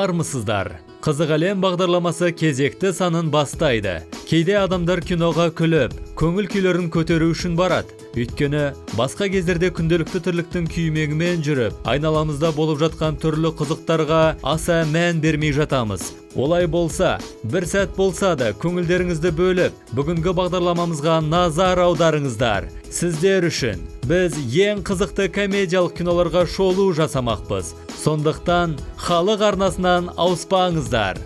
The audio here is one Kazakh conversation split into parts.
Армысыздар! Қызық әлем бағдарламасы кезекті санын бастайды. Кейде адамдар киноға күліп, көңіл күйлерін көтеру үшін барады. Өйткені басқа кездерде күнделікті тірліктің күймеңімен жүріп, айналамызда болып жатқан түрлі қызықтарға аса мән бермей жатамыз. Олай болса, бір сәт болса да көңілдеріңізді бөліп, бүгінгі бағдарламамызға назар аударыңыздар. Сіздер үшін біз ең қызықты комедиялық киноларға шолу жасамақпыз. Сондықтан Халық арнасынан ауыспаңыздар.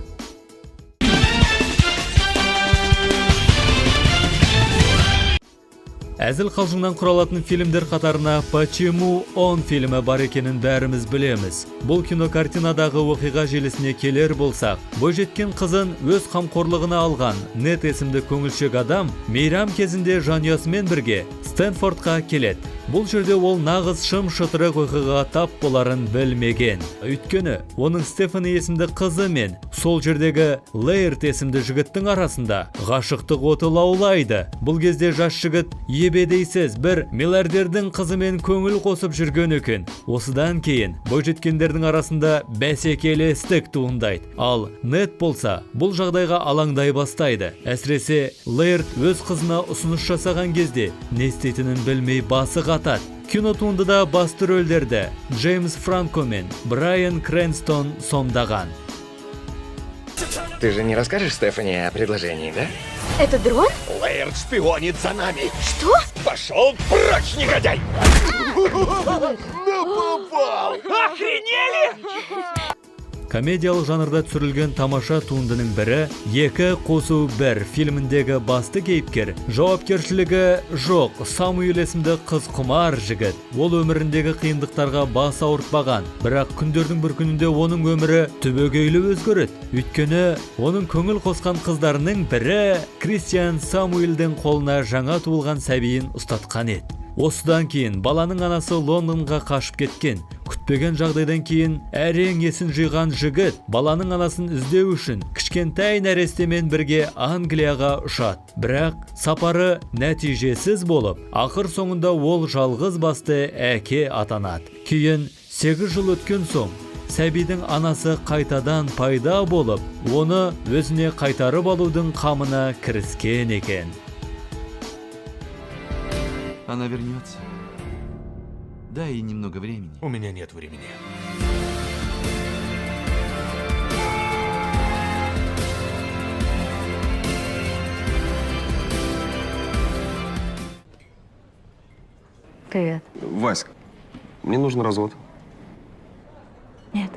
Әзіл қалжыңнан құралатын фильмдер қатарына «Почему он» фильмі бар екенін бәріміз білеміз. Бұл кинокартинадағы оқиға желісіне келер болсақ, бойжеткен қызын өз қамқорлығына алған Нет есімді көңілшек адам мейрам кезінде жанұясымен бірге Стэнфордқа келеді. Бұл жерде ол нағыз шым шытырық оқиғаға тап боларын білмеген. Өйткені оның Стефани есімді қызы мен сол жердегі Лейрт есімді жігіттің арасында ғашықтық оты лаулайды. Бұл кезде жас жігіт ебедейсіз бір миллиардердің қызымен көңіл қосып жүрген екен. Осыдан кейін бойжеткендердің арасында бәсекелестік туындайды. Ал Нет болса, бұл жағдайға алаңдай бастайды. Әсіресе Лейрт өз қызына ұсыныс жасаған кезде не істейтінін білмей басы қатады. Кинотуындыда басты рөлдерді Джеймс Франко мен Брайан Крэнстон сомдаған. Ты же не расскажешь Стефани о предложении, да? Это дрон? Лейерд шпионит за нами! Что? Пошел прочь, негодяй! Ну попал! Комедиялық жанрда түсірілген тамаша туындының бірі «Екі қосу бір» фильміндегі басты кейіпкер жауапкершілігі жоқ Самуэль есімді қыз құмар жігіт. Ол өміріндегі қиындықтарға бас ауыртпаған, бірақ күндердің бір күнінде оның өмірі түбегейлі өзгереді. Өйткені оның көңіл қосқан қыздарының бірі Кристиан Самуэльдің қолына жаңа туылған сәбиін ұстатқан еді. Осыдан кейін баланың анасы Лондонға қашып кеткен. Күтпеген жағдайдан кейін әрең есін жиған жігіт баланың анасын іздеу үшін кішкентай нәрестемен бірге Англияға ұшады. Бірақ сапары нәтижесіз болып, ақыр соңында ол жалғыз басты әке атанады. Кейін 8 жыл өткен соң сәбидің анасы қайтадан пайда болып, оны өзіне қайтарып алудың қамына кіріскен екен. Она вернется. Дай ей немного времени. У меня нет времени. Привет. Васьк, мне нужен развод. Нет.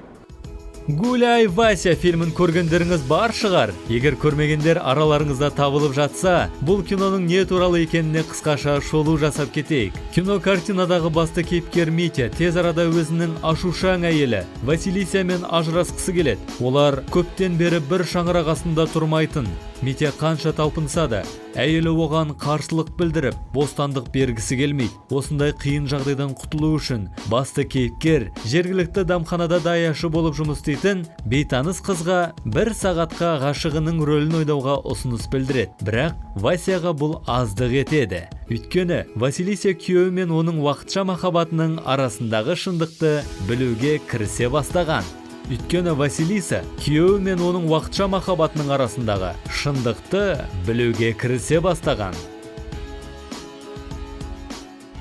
«Гуляй, Вася» фильмін көргендеріңіз бар шығар. Егер көрмегендер араларыңызда табылып жатса, бұл киноның не туралы екеніне қысқаша шолу жасап кетейік. Кинокартинадағы басты кейіпкер Митя тез арада өзінің ашушаң әйелі Василисамен ажырасқысы келеді. Олар көптен бері бір шаңырақ астында тұрмайтын. Митя қанша талпынса да, әйелі оған қарсылық білдіріп, бостандық бергісі келмейді. Осындай қиын жағдайдан құтылу үшін басты кейіпкер жергілікті дәмханада даяшы болып жұмыс істейтін бейтаныс қызға бір сағатқа ғашығының рөлін ойнауға ұсыныс білдіреді. Бірақ Васяға бұл аздық етеді. Өйткені Василиса күйеуі мен оның уақытша махаббатының арасындағы шындықты білуге кірісе бастаған. Өйткені Василиса күйеуі мен оның уақытша махаббатының арасындағы шындықты білуге кірісе бастаған.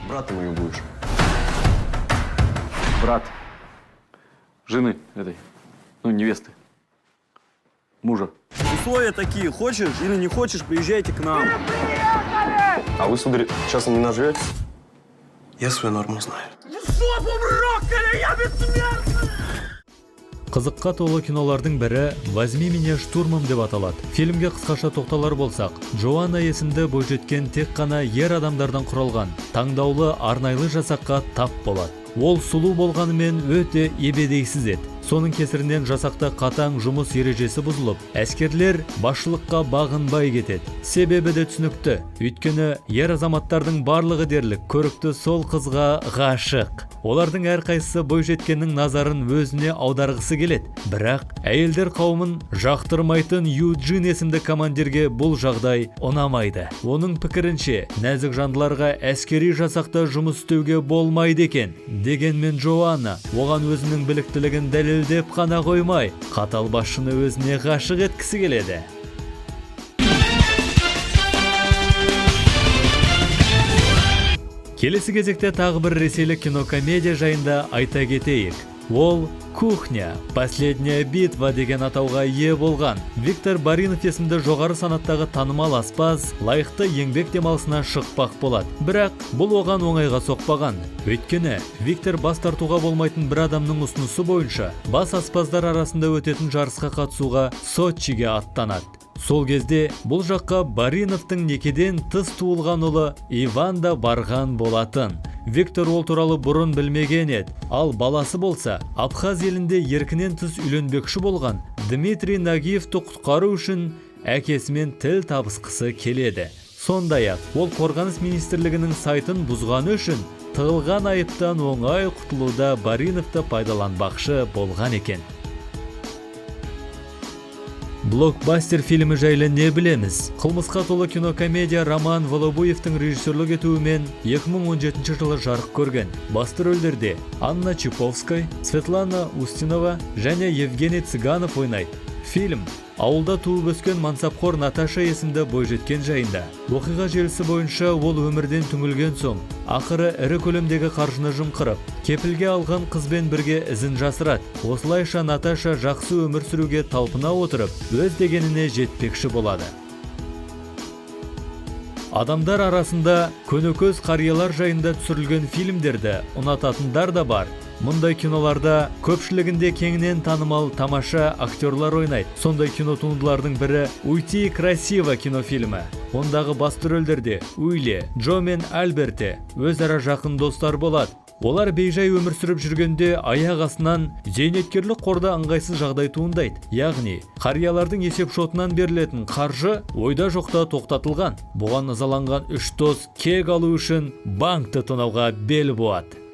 Братом ее будешь. Брат жены этой, ну, невесты. Мужа. Условия такие: хочешь или не хочешь, приезжайте к нам. А вы, сударь, часом не нажретесь? Я свою норму знаю. Қызыққа толы кинолардың бірі «Возьми меня штурмом» деп аталады. Фильмге қысқаша тоқталар болсақ, Джоанна есімді бойжеткен тек қана ер адамдардан құралған таңдаулы арнайлы жасаққа тап болады. Ол сұлу болғанымен, өте ебедейсіз еді. Соның кесірінен жасақта қатаң жұмыс ережесі бұзылып, әскерлер басшылыққа бағынбай кетеді. Себебі де түсінікті: өйткені ер азаматтардың барлығы дерлік көрікті сол қызға ғашық. Олардың әрқайсысы бойжеткеннің назарын өзіне аударғысы келеді. Бірақ әйелдер қауымын жақтырмайтын Юджин есімді командирге бұл жағдай ұнамайды. Оның пікірінше, нәзік жандыларға әскери жасақта жұмыс істеуге болмайды екен. Дегенмен Джоанна оған өзінің біліктілігін дәлелдеу Әзілдеп қана қоймай, қатал басшыны өзіне ғашық еткісі келеді. Келесі кезекте тағы бір ресейлік кинокомедия жайында айта кетейік. Ол «Кухня. Последняя битва» деген атауға ие болған. Виктор Баринов есімді жоғары санаттағы танымал аспаз лайықты еңбек демалысына шықпақ болады. Бірақ бұл оған оңайға соқпаған. Өйткені Виктор бас тартуға болмайтын бір адамның ұсынысы бойынша бас аспаздар арасында өтетін жарысқа қатысуға Сочиге аттанады. Сол кезде бұл жаққа Бариновтың некеден тыс туылған ұлы Иван да барған болатын. Виктор ол туралы бұрын білмеген еді. Ал баласы болса, Абхаз елінде еркінен тыс үйленбекші болған Дмитрий Нагиевті құтқару үшін әкесімен тіл табысқысы келеді. Сондай-ақ, ол Қорғаныс министрлігінің сайтын бұзғаны үшін тығылған айыптан оңай құтылуда Бариновты пайдаланбақшы болған екен. «Блокбастер» фильмі жайлы не білеміз? Қылмысқа толы кинокомедия Роман Волобуевтің режиссерлік етуімен 2017 жылы жарық көрген. Басты рөлдерде Анна Чиповская, Светлана Устинова және Евгений Цыганов ойнайды. Фильм ауылда туып өскен мансапқор Наташа есімді бойжеткен жайында. Оқиға желісі бойынша ол өмірден түңілген соң, ақыры ірі көлемдегі қаржыны жымқырып, кепілге алған қызбен бірге ізін жасырады. Осылайша Наташа жақсы өмір сүруге талпына отырып, өз дегеніне жетпекші болады. Адамдар арасында көнекөз қариялар жайында түсірілген фильмдерді ұнататындар да бар. Мұндай киноларда көпшілігінде кеңінен танымал тамаша актерлар ойнайды. Сондай кинотуындылардың бірі «Уйти красиво» кинофильмі. Ондағы басты рөлдерде Уилли, Джо мен Альберте өзара жақын достар болады. Олар бейжай өмір сүріп жүргенде аяқ астынан зейнеткерлік қорда ыңғайсыз жағдай туындайды. Яғни, қариялардың есеп шотынан берілетін қаржы ойда жоқта тоқтатылған. Бұған ызаланған үш дос кек алу үшін банкті тонауға бел буады.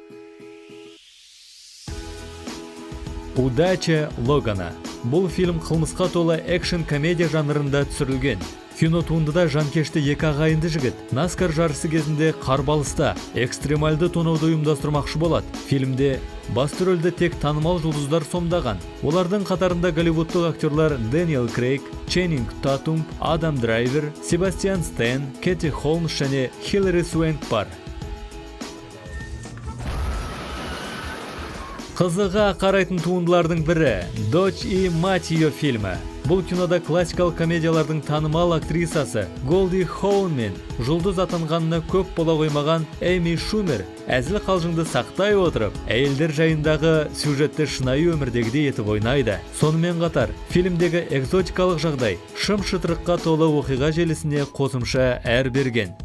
«Удача Логана». Бұл фильм қылмысқа толы экшн комедия жанрында түсірілген. Кинотуындыда жанкешті екі ағайынды жігіт Наскар жарысы кезінде қарбалыста экстремальды тонауды ұйымдастырмақшы болады. Фильмде басты рөлді тек танымал жұлдыздар сомдаған. Олардың қатарында голливудтық актерлар Дэниел Крейг, Ченнинг Татум, Адам Драйвер, Себастьян Стэн, Кэти Холмс және Хиллари Суэнк бар. Қызыға қарайтын туындылардың бірі «Дочь и мать ее» фильмі. Бұл кинода классикалық комедиялардың танымал актрисасы Голди Хоун мен жұлдыз атанғанына көп бола қоймаған Эми Шумер әзіл қалжыңды сақтай отырып, әйелдер жайындағы сюжетті шынайы өмірдегідей етіп ойнайды. Сонымен қатар, фильмдегі экзотикалық жағдай шым шытырыққа толы оқиға желісіне қосымша әр берген.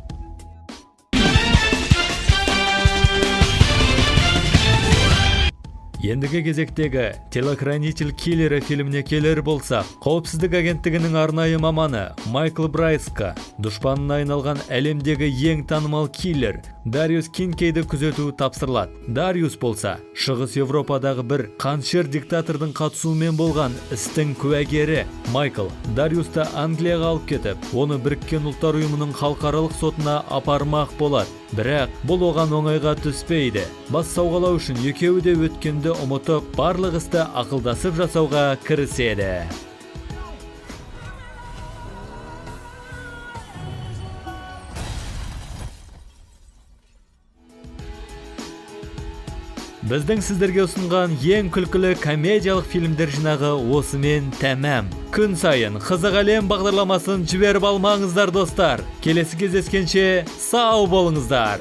Ендігі кезектегі «Телохранитель киллера» фильміне келер болсақ, қауіпсіздік агенттігінің арнайы маманы Майкл Брайсқа дұшпанына айналған әлемдегі ең танымал киллер Дариус Кинкейді күзету тапсырылады. Дариус болса, Шығыс Европадағы бір қаншер диктатордың қатысуымен болған істің куәгері. Майкл Дариусты Англияға алып кетіп, оны Біріккен Ұлттар Ұйымының халықаралық сотына апармақ болады. Бірақ бұл оған оңайға түспейді. Бас сауғалау үшін екеуі де өткенді ұмытып, барлық істі ақылдасып жасауға кіріседі. Біздің сіздерге ұсынған ең күлкілі комедиялық фильмдер жинағы осымен тәмам. Күн сайын «Қызық әлем» бағдарламасын жіберіп алмаңыздар, достар. Келесі кездескенше сау болыңыздар.